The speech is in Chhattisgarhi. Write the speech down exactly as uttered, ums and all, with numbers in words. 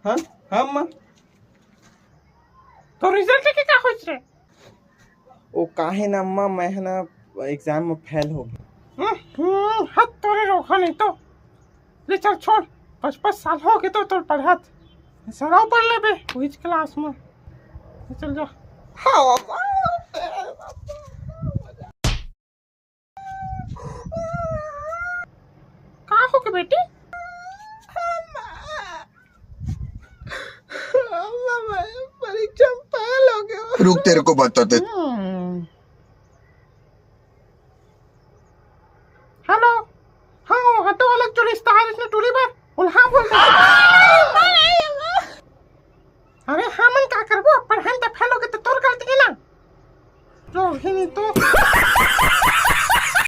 हाँ, हाँ, अम्मा। तो रिजल्ट के का होइस रे? ओ काहे ना अम्मा, मैं है ना एग्जाम में फेल हो गया। हम्म, हम्म, हद तोरे रोका नहीं तो। ले चल छोड़, पाँच पाँच साल हो गए तो तोर पढ़त। सराव पढ़ लेबे उहिच क्लास में। ले चल जा। हाँ, अम्मा। का हो के बेटी? अम्मा, मैं परीक्षा में फेल हो गया। रुक, तेरे को बताते।